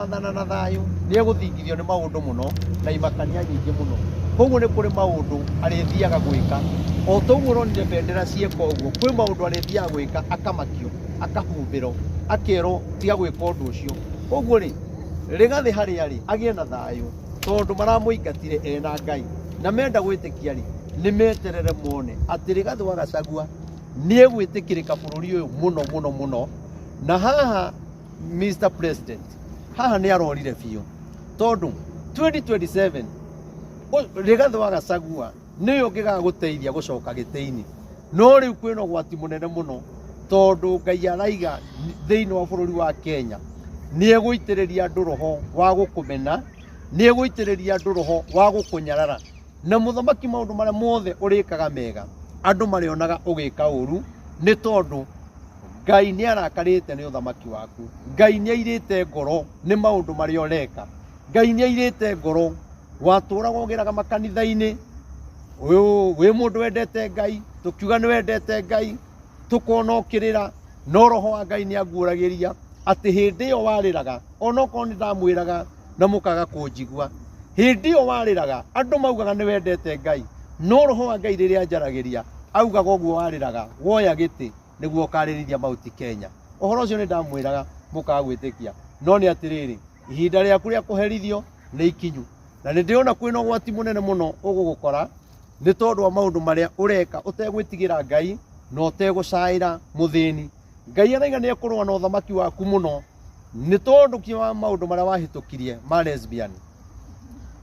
Athana na thayũ nĩ egũthingithio nĩ maũndũ mũno na imakania nyingĩ mũno. Koguo nĩ kũrĩ maũndũ arĩthiaga gwĩka. O ta ũguo ũronire bendera cieka ũguo, kwĩ maũndũ arĩthiaga gwĩka akamakio, akahumbĩrwo, akerwo tiga gwĩka ũndũ ũcio. Koguo rĩ, Rigathĩ harĩa arĩ agĩe na thayũ tondũ maramũingatire ena Ngai. Na menda gwĩtĩkia rĩ, nĩ meterere mone atĩ Rigathĩ wa Gachagua nĩ egwĩtĩkĩrĩka bũrũri ũyũ mũno mũno mũno. Na haha Mr President haha nĩ arorire biũ tondũ 2027 Rigathĩ wa Gachagua nĩwe ũngĩgagũteithia gũcoka gĩtĩ-inĩ. No rĩu kwĩna ũgwati mũnene mũno tondũ Ngai araiga thĩinĩ wa bũrũri wa Kenya nĩ egũitĩrĩria andũ roho wa gũkũmena, nĩ egũitĩrĩria andũ roho wa gũkũnyarara. Na mũthamaki maũndũ marĩa mothe ũrĩkaga mega andũ marĩonaga ũgĩka ũru nĩ tondũ Ngai nĩ arakarĩte nĩ ũthamaki waku. Ngai nĩ airĩte ngoro nĩ maũndũ marĩa ũreka. Ngai nĩ airĩte ngoro. Watũraga ũgĩraga makanitha-inĩ, wĩ mũndũ wendete Ngai, tũkiuga nĩ wendete Ngai, tũkona ũkĩrĩra, no roho wa Ngai nĩ anguũragĩria atĩ hĩndĩ ĩyo warĩraga, onokorwo nĩ ndamwĩraga na mũkaga kũnjigua, hĩndĩ ĩyo warĩraga andũ maugaga nĩ wendete Ngai, no roho wa Ngai rĩrĩa anjaragĩria augaga ũguo warĩraga woya gĩtĩ nĩguo ũkarĩrithia Mount Kenya. Ũhoro ũcio nĩ ndamwĩraga mũkaga gwĩtĩkia, no nĩ atĩrĩrĩ, ihinda rĩaku rĩa kũherithio nĩ ikinyu, na nĩ ndĩrona kwĩna ũgwati mũnene mũno ũgũgũkora nĩ tondũ wa maũndũ marĩa ũreka ũtegwĩtigĩra Ngai na ũtegũcaĩra mũthĩni. Ngai araiga nĩ ekũrũa na ũthamaki waku mũno nĩ tondũ ki wa maũndũ marĩa wahĩtũkirie ma lesbian.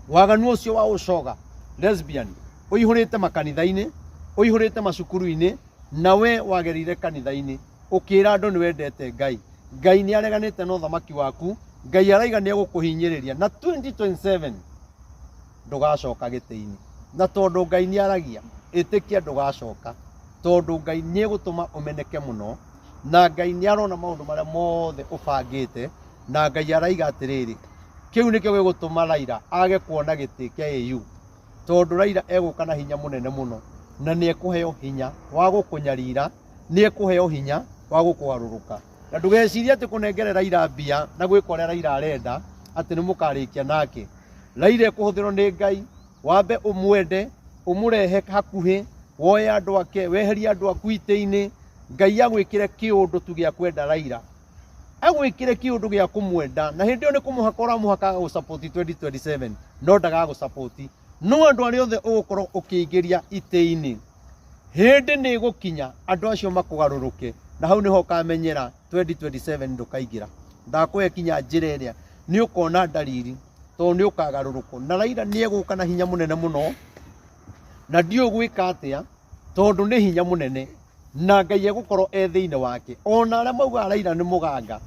Waganu ũcio wa ũcoga lesbian ũihũrĩte makanitha-inĩ, ũihũrĩte macukuru-inĩ, na we wagereire kanitha-inĩ ũkĩra andũ nĩ wendete Ngai. Ngai nĩ areganĩte na ũthamaki waku, Ngai araiga nĩ egũkũhinyĩrĩria na 2027 ndũgacoka gĩtĩ-inĩ. Na tondũ Ngai nĩ aragia, ĩtĩkia ndũgacoka, tondũ Ngai nĩ egũtũma ũmeneke mũno, na Ngai nĩ arona maũndũ marĩa mothe ũbangĩte, na Ngai araiga atĩrĩrĩ, kĩu nĩkĩo gĩgũtũma Raila age kuona gĩtĩ kĩa AU, tondũ Raila egũka na hinya mũnene mũno, na nĩ ekũheo hinya wa gũkũnyarira, nĩ ekũheo hinya wa gũkũgarũrũka. Na ndũgecirie atĩ kũnengere Raila mbia na gwĩka ũrĩa Raila arenda atĩ nĩ mũkarĩkia nake. Raila ekũhũthĩrwo nĩ Ngai, wambe ũmwende, ũmũrehe hakuhĩ, woe andũ ake, weherie andũ aku itĩ-inĩ, Ngai agwĩkĩre kĩũndũ tu gĩa kwenda Raila. Agwĩkĩre kĩũndũ gĩa kũmwenda, na hĩndĩ ĩyo nĩ kũmũhaka ũramũhaka agagũ support 2027, no ndagagũ support. No andũ arĩa othe ũgũkorwo ũkĩingĩria itĩ-inĩ, hĩndĩ nĩ ĩgũkinya andũ acio makũgarũrũke, na hau nĩho ũkamenyera 2027 ndũkaingĩra. Ndakũhe kinya njĩra ĩrĩa nĩ ũkona ndariri, tondũ nĩ ũkagarũrũkwo. Na Raila nĩ egũka na hinya mũnene mũno, na ndiũĩ gwĩka atĩa, tondũ nĩ hinya mũnene, na Ngai egũkorwo e thĩinĩ wake. Ona arĩa maugaga Raila nĩ mũganga,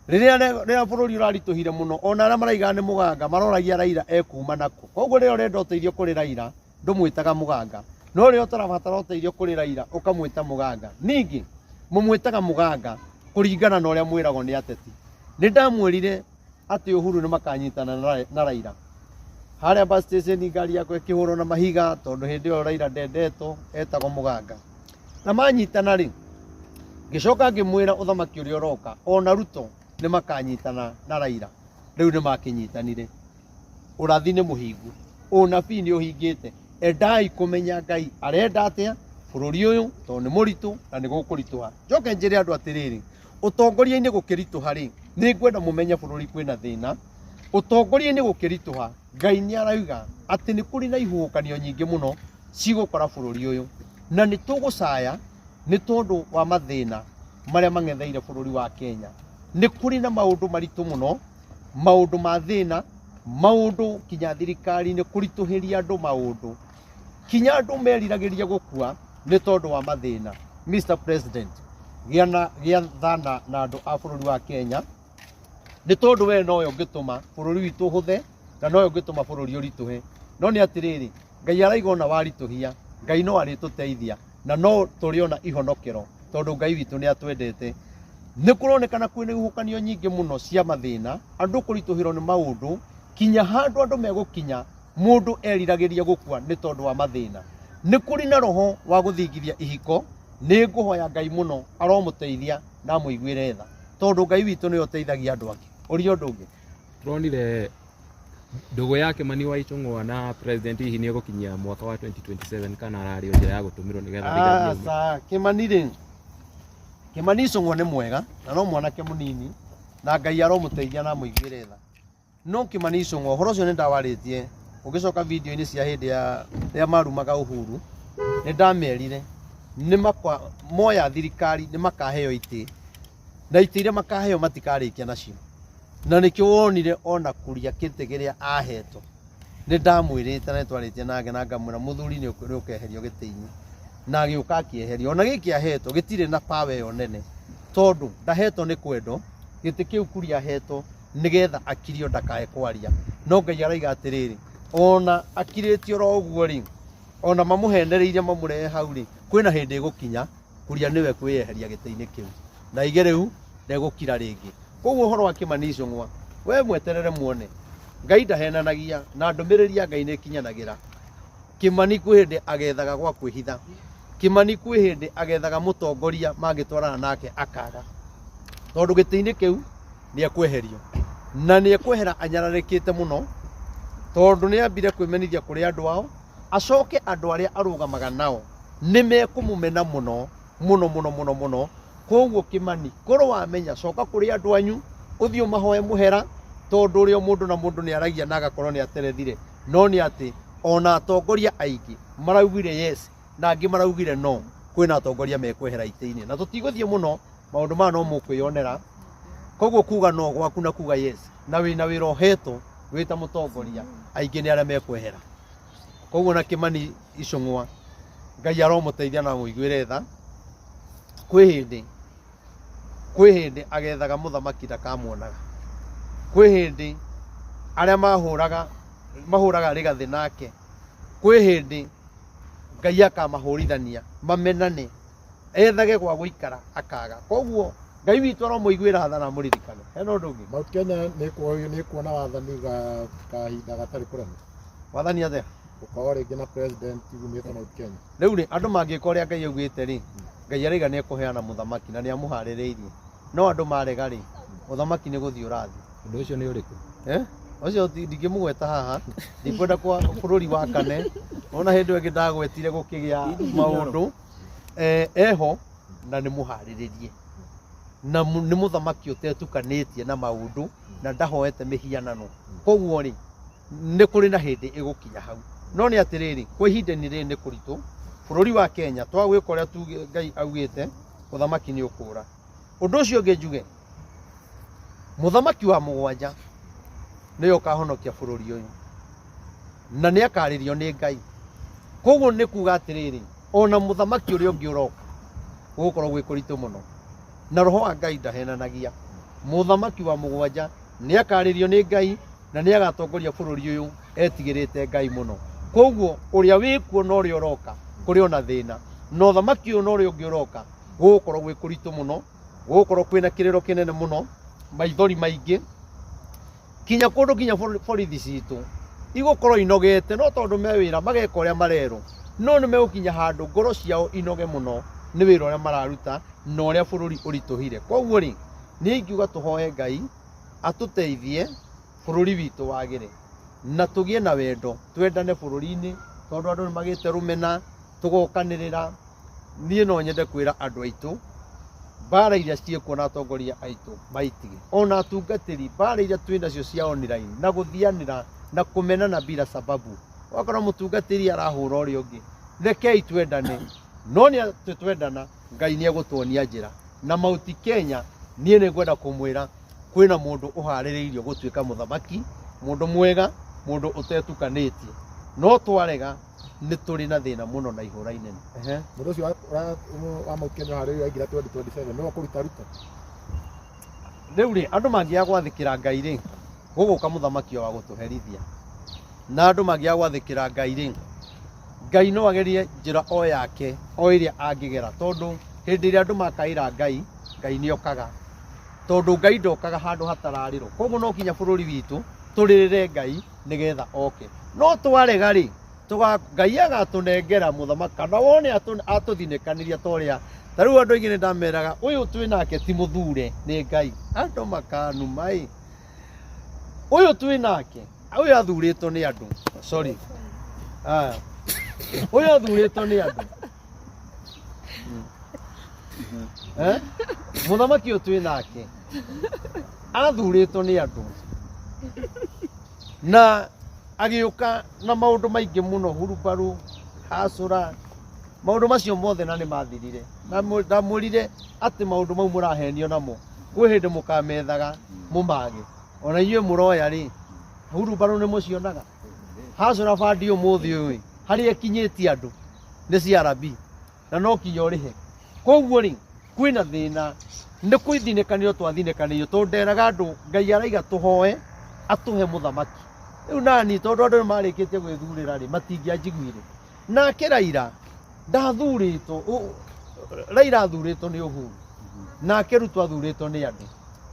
rĩrĩa bũrũri ũraritũhire mũno, ona arĩa maraigaga nĩ mũganga maroragia Raila ekuma nakũ. Koguo rĩrĩa ũrenda ũteithio kũrĩ Raila, ndũmwĩtaga mũganga, no rĩrĩa ũtarabatara ũteithio kũrĩ Raila ũkamwĩta mũganga. Ningĩ mũmwĩtaga mũganga kũringana na ũrĩa mwĩragwo nĩ ateti. Nĩ ndamwĩrire atĩ Uhuru nĩ makanyitana na Raila harĩa bus station, ngari yakwa ĩkĩhũrwo na mahiga tondũ hĩndĩ ĩyo Raila ndendetwo, etagwo mũganga. Na manyitana rĩ, ngĩcoka ngĩmwĩra ũthamaki ũrĩa ũroka ona Ruto nĩ makanyitana na Raila. Rĩu nĩ makĩnyitanire. Ũrathi nĩ mũhingu, ũnabii nĩ ũhingĩte. Endai kũmenya Ngai arenda atĩa bũrũri ũyũ, tondũ nĩ mũritũ na nĩ gũkũritũha. Njoke njĩre andũ atĩrĩrĩ, ũtongoria-inĩ gũkĩritũha rĩ, nĩ ngwenda mũmenye bũrũri kwĩna thĩna. Ũtongoria-inĩ gũkĩritũha, Ngai nĩ arauga atĩ nĩ kũrĩ na ihuhũkanio nyingĩ mũno cigũkora bũrũri ũyũ, na nĩ tũgũcaya nĩ tondũ wa mathĩna marĩa mang'etheire bũrũri wa Kenya. Nĩ kũrĩ na maũndũ maritũ mũno, maũndũ ma thĩna, maũndũ kinya thirikari-inĩ kũritũhĩria andũ maũndũ, kinya andũ meriragĩria gũkua nĩ tondũ wa mathĩna. Mr President, gĩa na gĩa thana na andũ a bũrũri wa Kenya, nĩ tondũ we nowe ũngĩtũma bũrũri witũ ũhũthe na nowe ũngĩtũma bũrũri ũritũhe. No nĩ atĩrĩrĩ, Ngai araiga ona waritũhia, Ngai no arĩtũteithia na no tũrĩona ihonokero tondũ Ngai witũ nĩ atwendete. Nĩ kũronekana kwĩna ihuhũkanio nyingĩ mũno cia mathĩna, andũ kũritũhĩrwo nĩ maũndũ, kinya handũ andũ megũkinya mũndũ eriragĩria gũkua nĩ tondũ wa mathĩna. Nĩ kũrĩ na roho wa gũthingithia ihiko, nĩ ngũhoya Ngai mũno aromũteithia na amũiguĩre tha, tondũ Ngai witũ nĩwe ũteithagia andũ ake. Ũria ũndũ ũngĩ. Turonire ndũgũ ya Kimani wa Ichung'wa na president hihi nĩ ĩgũkinyia mwaka wa 2027 kana ararĩ o njĩra ya gũtũmĩrwo nĩgetha Rigathi aume? Aca, Kimani rĩ, Kimani Ichung'wa nĩ mwega na no mwanake mũnini na Ngai aromũteithia na amũiguĩre tha. No Kimani Ichung'wa ũhoro ũcio nĩ ndawarĩtie ũgĩcoka video-inĩ cia hĩndĩ ya rĩrĩa marumaga Uhuru, nĩ ndamerire nĩ makwa moya thirikari nĩ makaheo itĩ na itĩ iria makaheo matikarĩkia nacio. Na nĩkĩo wonire ona Kuria kĩtĩ kĩrĩa ahetwo nĩ ndamwĩrĩte na nĩtwarĩtie nake na ngamwĩra mũthuri nĩ ũkeherio gĩtĩ-inĩ, na agĩũka akĩeherio. Ona gĩkĩ ahetwo gĩtirĩ na power ĩyo nene, tondũ ndahetwo nĩ kwendwo, gĩtĩ kĩu Kuria ahetwo nĩgetha akirio ndakae kwaria. No Ngai araiga atĩrĩrĩ, ona akirĩtio oro ũguo rĩ, ona mamũhenereirie mamũrehe hau rĩ, kwĩna hĩndĩ ĩgũkinya Kuria nĩwe kwĩyeheria gĩtĩ-inĩ kĩu na aige rĩu ndegũkira rĩngĩ. Koguo ũhoro wa Kimani Ichung'wa, we mweterere muone. Ngai ndahenanagia na ndũmĩrĩri ya Ngai nĩ ĩkinyanagĩra. Kimani kwĩ hĩndĩ agethaga gwa kwĩhitha. Kimani kwĩ hĩndĩ agethaga mũtongoria mangĩtwarana nake akaga. Tondũ gĩtĩ-inĩ kĩu nĩ ekweherio. Na nĩ ekwehera anyararĩkĩte mũno, tondũ nĩ ambire kwĩmenithia kũrĩ andũ ao, acoke andũ arĩa arũgamaga nao nĩ mekũmũmena mũno mũno mũno mũno mũno. Koguo Kimani, korwo wamenya, coka kũrĩ andũ anyu, ũthiĩ ũmahoe mũhera, tondũ ũrĩa mũndũ na mũndũ nĩ aragia na agakorwo nĩ aterethire. No nĩ atĩ ona atongoria aingĩ maraugire yes na angĩ maraugire no, kwĩna atongoria mekwehera itĩ-inĩ. Na tũtigũthiĩ mũno, maũndũ maya no mũkwĩyonera. Koguo kuga no gwaku na kuga yes, na wĩna wĩra ũhetwo wĩ ta mũtongoria, aingĩ nĩ arĩa mekwehera. Koguo na Kimani Ichung'wa, Ngai aromũteithia na amũiguĩre tha. Kwĩ hĩndĩ, kwĩ hĩndĩ agethaga mũthamaki ndakamuonaga. Kwĩ hĩndĩ arĩa mahũraga, mahũraga rĩgathĩ nake, kwĩ hĩndĩ Ngai akamahũrithania mamenane, ethage gwa gũikara akaga. Koguo Ngai witũ aromũiguĩra tha na amũririkane. Hena ũndũ ũngĩ? Mount Kenya nĩ ĩkuona wathani kahinda gatarĩ kũraihu. Wathani atĩa? Gũkorwo rĩngĩ na president umĩte Mount Kenya. Rĩu rĩ, andũ mangĩka ũrĩa Ngai augĩte rĩ, Ngai araiga nĩ ekũheana mũthamaki na nĩ amũharĩrĩirie. No andũ marega rĩ, mũthamaki nĩ gũthiĩ ũrathiĩ. Ũndũ ũcio nĩ ũrĩkũ? Ũcio ndingĩmũgweta haha, ndikwenda kwa bũrũri wakane. Ona hĩndĩ ĩyo ĩngĩ ndagwetire gũkĩgĩa maũndũ. Eho na nĩ mũharĩrĩrie. Na nĩ mũthamaki ũtetukanĩtie na maũndũ na ndahoete mĩhianano. Koguo rĩ, nĩ kũrĩ na hĩndĩ ĩgũkinya hau. No nĩ atĩrĩrĩ, kwa ihinda-inĩ rĩrĩ nĩ kũritũ. Bũrũri wa Kenya, twagwĩka ũrĩa tuge Ngai augĩte, ũthamaki nĩ ũkũra. Ũndũ ũcio ũngĩ njuge, mũthamaki wa mũgwanja nĩwe ũkahonokia bũrũri ũyũ. Na nĩ akarĩrio nĩ Ngai. Koguo nĩ kuga atĩrĩrĩ, ona mũthamaki ũrĩa ũngĩ ũroka, gũgũkorwo gwĩ kũritũ mũno. Na roho wa Ngai ndahenanagia. Mũthamaki wa mũgwanja nĩ akarĩrio nĩ Ngai na nĩ agatongoria bũrũri ũyũ etigĩrĩte Ngai mũno. Koguo ũrĩa wĩkuo na ũrĩa ũroka kũrĩ ona thĩna. Na ũthamaki ũyũ na ũrĩa ũngĩ ũroka gũgũkorwo gwĩ kũritũ mũno, gũgũkorwo kwĩna kĩrĩro kĩnene mũno, maithori maingĩ, kinya kũndũ kinya borithi citũ igũkorwo inogete, no tondũ me wĩra mageka ũrĩa marerwo, no nĩ megũkinya handũ ngoro ciao inoge mũno nĩ wĩra ũrĩa mararuta na ũrĩa bũrũri ũritũhire. Koguo rĩ, niĩ ingiuga tũhoe Ngai atũteithie bũrũri witũ wagĩre na tũgĩe na wendo, twendane bũrũri-inĩ, tondũ andũ nĩ magĩte rũmena, tũgokanĩrĩra. Niĩ no nyende kwĩra andũ aitũ mbara iria ciĩkuo na atongoria aitũ maitige, ona atungatĩri, mbara iria twĩ nacio cia online na gũthianĩra na kũmenana bila sababu. Ũgakora mũtungatĩri arahũra ũrĩa ũngĩ. Rekei twendane, no nĩ atĩ twendana Ngai nĩ egũtuonia njĩra. Na Mount Kenya niĩ nĩ ngwenda kũmwĩra kwĩna mũndũ ũharĩrĩirio gũtuĩka mũthamaki, mũndũ mwega, mũndũ ũtetukanĩtie. No twarega nĩ tũrĩ na thĩna mũno na ihũra inene. Mũndũ ũcio wa Mount Kenya ũharĩrĩirio aingĩra 2027 nĩwe ũkũruta Ruto? Rĩu rĩ, andũ mangĩaga gwathĩkĩra Ngai rĩ, gũgũka mũthamaki wa gũtũherithia. Na andũ mangĩaga gwathĩkĩra Ngai rĩ, Ngai no agerie njĩra o yake, o ĩrĩa angĩgera, tondũ hĩndĩ ĩrĩa andũ makaĩra Ngai, Ngai nĩ okaga. Tondũ Ngai ndokaga handũ hatararĩrwo. Koguo no kinya bũrũri witũ tũrĩrĩre Ngai nĩgetha oke. No twarega rĩ, Ngai agatũnengera mũthamaki, kana wone atũthinĩkanĩria ta ũrĩa. Ta rĩu andũ aingĩ nĩ ndameraga, ũyũ twĩ nake ti mũthure, nĩ Ngai. Andũ makanuma ĩ. Ũyũ twĩ nake, ũyũ athurĩtwo nĩ andũ. Sorry. Ah. Ũyũ athurĩtwo nĩ andũ. Eh? Mũthamaki ũyũ twĩ nake athurĩtwo nĩ andũ na agĩũka na maũndũ maingĩ mũno, hurubaru, hacũra, maũndũ macio mothe na nĩ mathirire. Na ndamwĩrire atĩ maũndũ mau mũrahenio namo kwĩ hĩndĩ mũkamethaga mũmage. Ona inyuĩ mũroya rĩ, hurubaru nĩ mũcionaga, hacũra bandi ũmũthĩ ũyũ harĩa ĩkinyĩtie andũ nĩ CRB na no kinya ũrĩhe. Koguo rĩ, kwĩna thĩna, nĩ kũithinĩkanĩrio twathinĩkanĩirio, tondũ nderaga andũ Ngai araiga tũhoe atũhe mũthamaki. Rĩu nani tondũ andũ nĩ marĩkĩtie gwĩthurĩra rĩ, matingĩanjiguire. Nake Raila ndathurĩtwo, Raila athurĩtwo nĩ Uhuru, nake Ruto athurĩtwo nĩ andũ.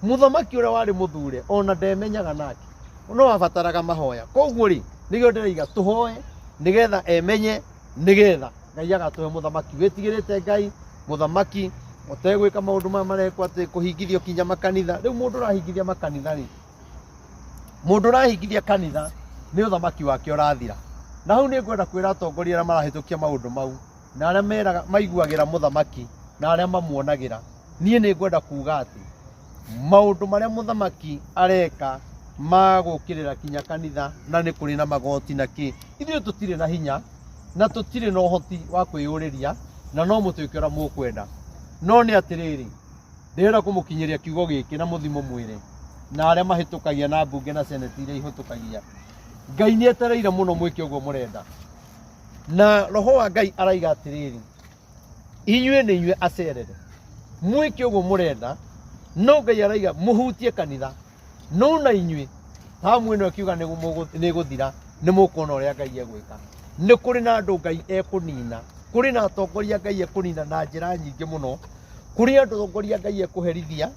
Mũthamaki ũrĩa warĩ mũthure ona ndemenyaga nake, no abataraga mahoya. Koguo rĩ, nĩkĩo ndĩraiga tũhoe nĩgetha emenye, nĩgetha Ngai agatũhe mũthamaki wĩtigĩrĩte Ngai, mũthamaki ũtegwĩka maũndũ maya marekwo atĩ kũhingithio kinya makanitha. Rĩu mũndũ ũrahingithia makanitha rĩ, mũndũ ũrahingithia kanitha nĩ ũthamaki wake ũrathira. Na hau nĩ ngwenda kwĩra atongoria arĩa marahĩtũkia maũndũ mau na arĩa meraga maiguagĩra mũthamaki na arĩa mamuonagĩra, niĩ nĩ ngwenda kuga atĩ maũndũ marĩa mũthamaki areka ma gũkĩrĩra kinya kanitha na nĩ kũrĩ na magoti na kĩ, ithuĩ tũtirĩ na hinya na tũtirĩ na ũhoti wa kwĩyũrĩria, na no mũtuĩke ũrĩa mũkwenda. No nĩ atĩrĩrĩ, ndĩrenda kũmũkinyĩria kiugo gĩkĩ na mũthi mũmwĩre na arĩa mahĩtũkagia na mbunge na seneti iria ihĩtũkagia, Ngai nĩ etereire mũno mwĩke ũguo mũrenda. Na roho wa Ngai araiga atĩrĩrĩ, inyuĩ nĩ inyuĩ acerere, mwĩke ũguo mũrenda, no Ngai araiga mũhutie kanitha, no na inyuĩ tamu ĩno ĩkiuga nĩ ĩgũthira, nĩ mũkuona ũrĩa Ngai egwĩka. Nĩ kũrĩ na andũ Ngai ekũnina, kũrĩ na atongoria Ngai ekũnina na njĩra nyingĩ mũno, kũrĩ atongoria Ngai ekũherithia,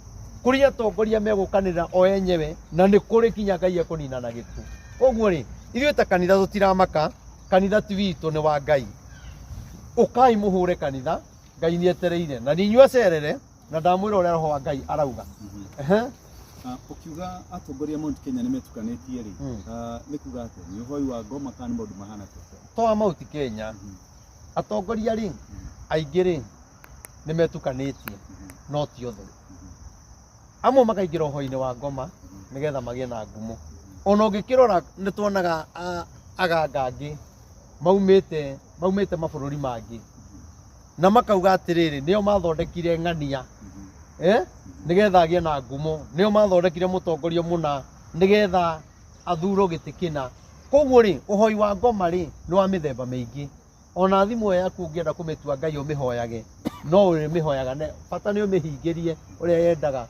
kũrĩ atongoria megũkanĩrĩra o enyewe, na nĩ kũrĩ kinya Ngai ekũnina na gĩkuũ. Koguo rĩ, ithuĩ ta kanitha tũtiramaka, kanitha ti witũ, nĩ wa Ngai. Ũkai mũhũre kanitha, Ngai nĩ etereire, na nĩ inyuĩ acerere, na ndamwĩra ũrĩa roho wa Ngai arauga. Ehe. Ũkiuga atongoria a Mount Kenya nĩ metukanĩtie rĩ, nĩ kuga atĩa? Nĩ ũhoi wa ngoma kana nĩ maũndũ mahana atĩa? To wa Mount Kenya, atongoria rĩ, aingĩ rĩ, nĩ metukanĩtie, no ti othe. Amwe makaingĩra ũhoi-inĩ wa ngoma nĩgetha magĩe na ngumo. Ona ũngĩkĩrora nĩ tuonaga aganga angĩ maumĩte mabũrũri mangĩ na makauga atĩrĩrĩ, nĩo mathondekire ng'ania, nĩgetha agĩe na ngumo, nĩo mathondekire mũtongoria mũna nĩgetha athurwo gĩtĩ kĩna. Koguo rĩ, ũhoi wa ngoma rĩ nĩ wa mĩthemba mĩingĩ. Ona thimũ ĩyo yaku ũngĩenda kũmĩtua Ngai ũmĩhoyage, no ũrĩmĩhoyaga, bata nĩ ũmĩhingĩrie ũrĩa yendaga.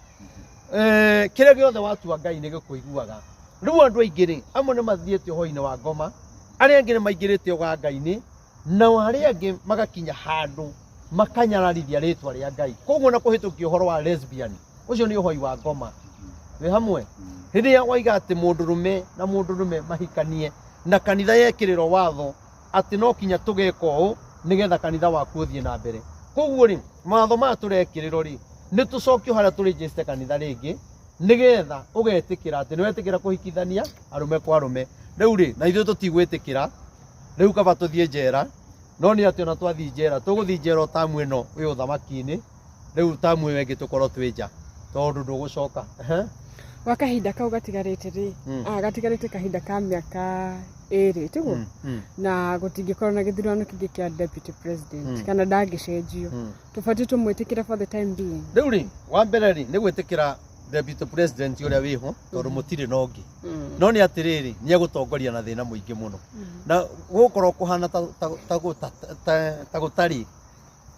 Kĩrĩa gĩothe watua Ngai nĩ gĩkũiguaga. Rĩu andũ aingĩ rĩ, amwe nĩ mathiĩte ũhoi-inĩ wa ngoma, arĩa angĩ nĩ maingĩrĩte ũganga-inĩ, nao arĩa angĩ magakinya handũ makanyararithia rĩtwa rĩa Ngai. Koguo na kũhĩtũkia ũhoro wa lesbian, ũcio nĩ ũhoi wa ngoma. Wĩ hamwe? Hĩndĩ ĩrĩa waiga atĩ mũndũrũme na mũndũrũme mahikanie, na kanitha yekĩrĩrwo watho atĩ no kinya tũgeka ũũ nĩgetha kanitha waku ũthiĩ na mbere. Koguo rĩ, mawatho maya tũrekĩrĩrwo rĩ, nĩ tũcokio harĩa tũrĩnjĩcite kanitha rĩngĩ, nĩgetha ũgetĩkĩra atĩ nĩ wetĩkĩra kũhikithania arũme kwa arũme. Rĩu rĩ, na ithuĩ tũtigwĩtĩkĩra, rĩu kaba tũthiĩ njera, no nĩ atĩ ona twathiĩ njera, tũgũthiĩ njera o tamu ĩno wĩ ũthamaki-inĩ, rĩu tamu ĩyo ĩngĩ tũkorwo twĩ nja, tondũ ndũgũcoka. Gwa kahinda kau gatigarĩte rĩ, gatigarĩte kahinda ka mĩaka ĩrĩ, tiguo? Na gũtingĩkorwo na gĩthurano kĩngĩ kĩa deputy president, kana ndangĩcenjio. Tũbatiĩ tũmwĩtĩkĩre for the time being. Rĩu rĩ, wa mbere rĩ, nĩ gwĩtĩkĩra deputy president ũrĩa wĩho, tondũ mũtirĩ na ũngĩ. No nĩ atĩrĩrĩ, nĩ egũtongoria na thĩna mũingĩ mũno. Na gũgũkorwo kũhana ta gũtarĩ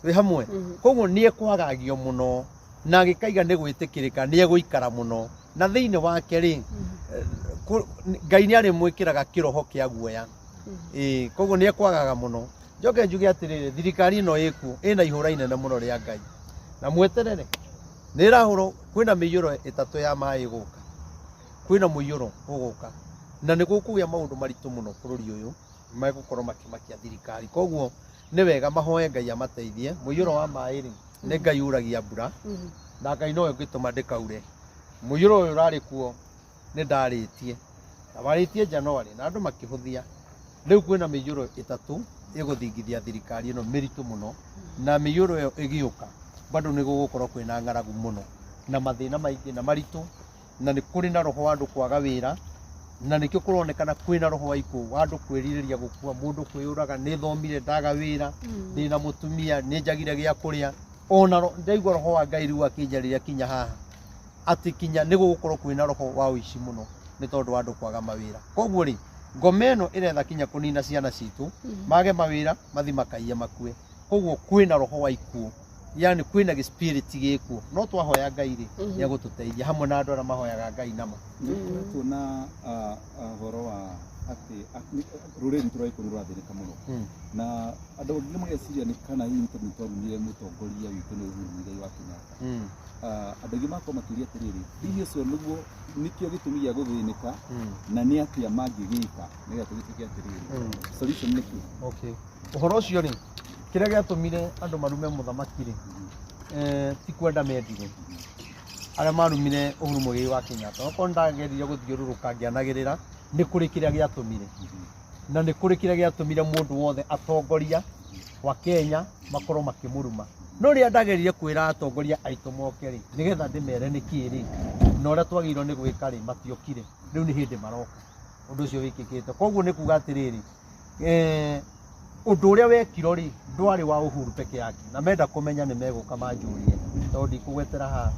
wĩ hamwe. Koguo nĩ ekwagagio mũno, na agĩkaiga nĩ gwĩtĩkĩrĩka, nĩ egũikara mũno. Na thĩinĩ wake rĩ, Ngai nĩ arĩmwĩkĩraga kĩroho kĩa guoya. Koguo nĩ ekwagaga mũno. Njoke njuge atĩrĩrĩ, thirikari ĩno ĩkuo ĩna ihũra inene mũno rĩa Ngai. Na mweterere, nĩ ĩrahũrwo, kwĩna mĩiyũro ĩtatũ ya maĩ ĩgũka. Kwĩna mũiyũro ũgũka. Na nĩ gũkũgĩa maũndũ maritũ mũno bũrũri ũyũ, megũkorwo makĩmakia thirikari. Koguo nĩ wega mahoe Ngai amateithie. Mũiyũro wa maĩ rĩ, nĩ Ngai uragia mbura, na Ngai nowe ũngĩtũma ndĩkaure. Mũiyũro ũyũ ũrarĩ kuo Nĩ ndarĩtie na warĩtie January na andũ makĩhũthia. Rĩu kwĩna mĩiyũro ĩtatũ ĩgũthingithia thirikari ĩno mĩritũ mũno, na mĩiyũro ĩyo ĩgĩũka bado nĩ gũgũkorwo kwĩna ng'aragu mũno na mathĩna maingĩ na maritũ, na nĩ kũrĩ na roho wa andũ kwaga wĩra, na nĩkĩo kũronekana kwĩna roho wa ikuũ wa andũ kwĩrirĩria gũkua, mũndũ kwĩyũraga, nĩ thomire ndaga wĩra, ndĩna mũtumia nĩ njagire gĩa kũrĩa. Ona ndaigua roho wa Ngai rĩu akĩnjarĩria kinya haha atĩ kinya nĩ gũgũkorwo kwĩna roho wa ũici mũno nĩ tondũ wa andũ kwaga mawĩra. Koguo rĩ, ngoma ĩno ĩretha kinya kũnina ciana citũ, mage mawĩra, mathi makaiye makue. Koguo kwĩna roho wa ikuũ, yani kwĩna gĩspirit gĩkuo. No twahoya Ngai rĩ, nĩ egũtũteithia hamwe na andũ arĩa mahoyaga Ngai nama. Nĩ koretwo na ũhoro wa atĩ rũrĩrĩ rwitũ rwa Gĩkũyũ nĩ rũrathĩnĩka mũno, na andũ aingĩ mageciria nĩ kana hihi nĩ tondũ nĩ twarumire mũtongoria witũ nĩ Uhuru Muigai wa Kenyatta. Andũ aingĩ magakorwo makĩũria atĩrĩrĩ, hihi ũcio nĩguo nĩkĩo gĩtũmi gĩa gũthĩnĩka, na nĩ atĩa mangĩgĩka nĩgetha tũgĩtuĩke atĩrĩrĩ, solution nĩ kĩ? Okay. Ũhoro ũcio rĩ, kĩrĩa gĩatũmire andũ marume mũthamaki rĩ, ti kwenda mendire. Arĩa marumire Uhuru Muigai wa Kenyatta, okorwo ndageririe gũthiũrũrũka ngĩanagĩrĩra, nĩ kũrĩ kĩrĩa gĩatũmire. Na nĩ kũrĩ kĩrĩa gĩatũmire mũndũ wothe atongoria wa Kenya makorwo makĩmũruma. No rĩrĩa ndageririe kwĩra atongoria aitũ moke rĩ, nĩgetha ndĩmere nĩkĩ rĩ, na ũrĩa twagĩrĩirwo nĩ gwĩka rĩ, matiokire. Rĩu nĩ hĩndĩ maroka. Ũndũ ũcio wĩkĩkĩte. Koguo nĩ kuga atĩrĩrĩ, ũndũ ũrĩa wekirwo rĩ, ndwarĩ wa Uhuru peke yake. Na menda kũmenya nĩ megũka manjũrie, tondũ ndikũgwetera haha.